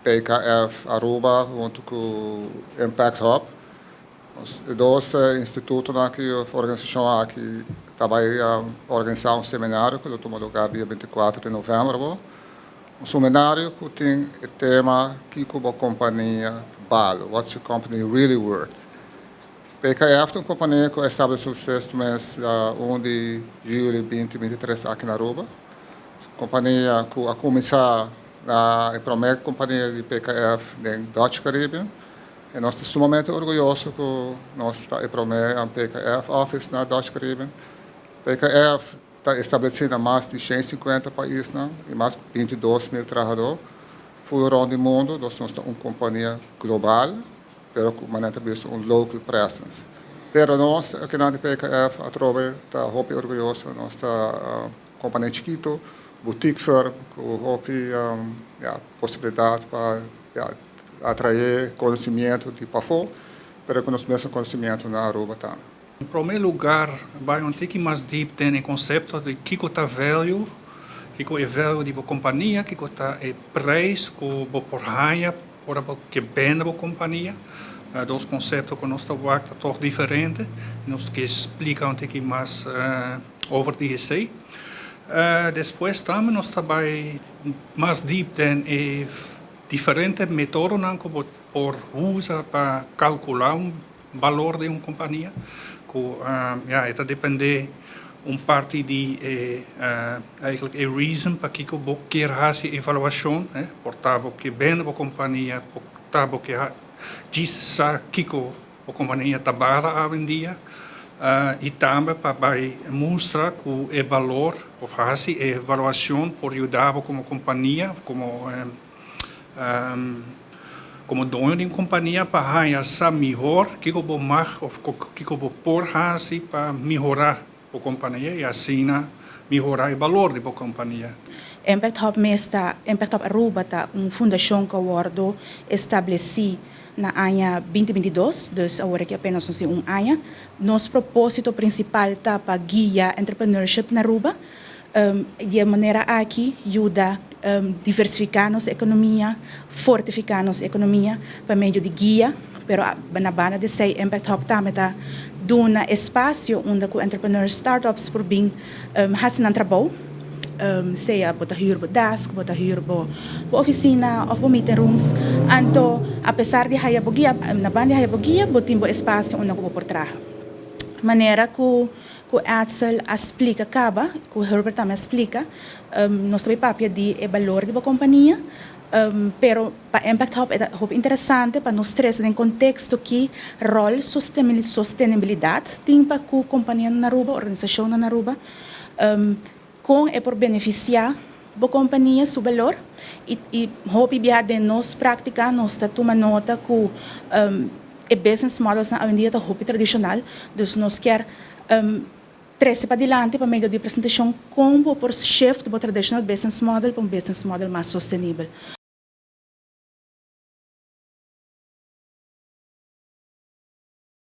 PKF Aruba hunto cu Impact Hub. E dos instituto aki, organisacion aki, ta bay organisa un seminario cu ta tuma luga dia 24 di november. Un seminario cu tin e tema "Kico bo compania bal", "What's your company really worth?" PKF ta un compania cu a establece mes 1 di juli 2023 aki na Aruba. Compania cu a cuminsa na prome compania di PKF den Dutch Caribbean. Y nos ta sumamente orguyoso cu nos ta e prome PKF office na Dutch Caribbean. PKF ta estableci na mas di 150 pais y mas di 22 mil trahado full rond mundo. Nos ta un compania global, pero cu un local presence. Pero nos aki na PKF, atrobe, ta hopi orguyoso, nos ta compania chikito, boutique firm, cu hopi ja, posibilidad pa, ja, atrae conocimento di pafo, pero cu nos mes conocimento na Aruba tambe. En prome luga, bay un tiki mas deep den e concepto di kico ta value, kico ta value di compania, kico ta e prijs cu bo por haya ora cu bende e compania. Dos concepto cu nos ta ta toch diferente. Nos kier splica un tiki mas over di esey. Despues tambe nos ta bay mas deep den e diferente metodonan cu por usa pa calcula un balor di un compania. Cu ja, ta depende un parti di eigenlijk e reason pakico bo kier haci evaluacion, eh? Por ta bo kier bende e compania, por ta bo kier djis sa kico e compania ta bal awendia, y tambe pa mustra cu e balor of haci evaluacion por yuda como compania, como doño di un compania, pa haya sa miho kico bo mag of kico bo por haci pa mehora e compania y asina mehora e balor di e compania. Impact Hub mes ta, Impact Hub Aruba ta un fundacion cu a wordo estableci na aña 2022, dus awor aki apenas un aña. Nos proposito principal ta pa guia entrepreneurship na Aruba. Di manera aki yuda diversifica nos economia, fortifica nos economia pa medio di guia, pero na banda di esey Impact Hub tambe ta duna espacio unda cu entrepreneurs, startups por bin haci nan trabou, sea bo ta huur bo desk, bo ta huur bo oficina of bo meeting rooms. Anto, apesar di haya bo guia, na banda di haya bo guia, bo tin bo espacio unda cu bo por traha. Manera cu Edsel a splica caba, cu Herbert tambe a splica, nos tambe papia di e balor di e compania, pero pa Impact Hub ta interesante pa nos trece den contexto cu rol sostenibilidad tin pa e compania na Aruba, organisacion na Aruba, con e por beneficia e compania su balor y hopi bia den nos practica nos ta tuma nota cu e business models awendia ta hopi tradicional, dus nos kier trece pa dilanti pa medio di presentacion con por shift e traditional business model pa un business model mas sostenibel.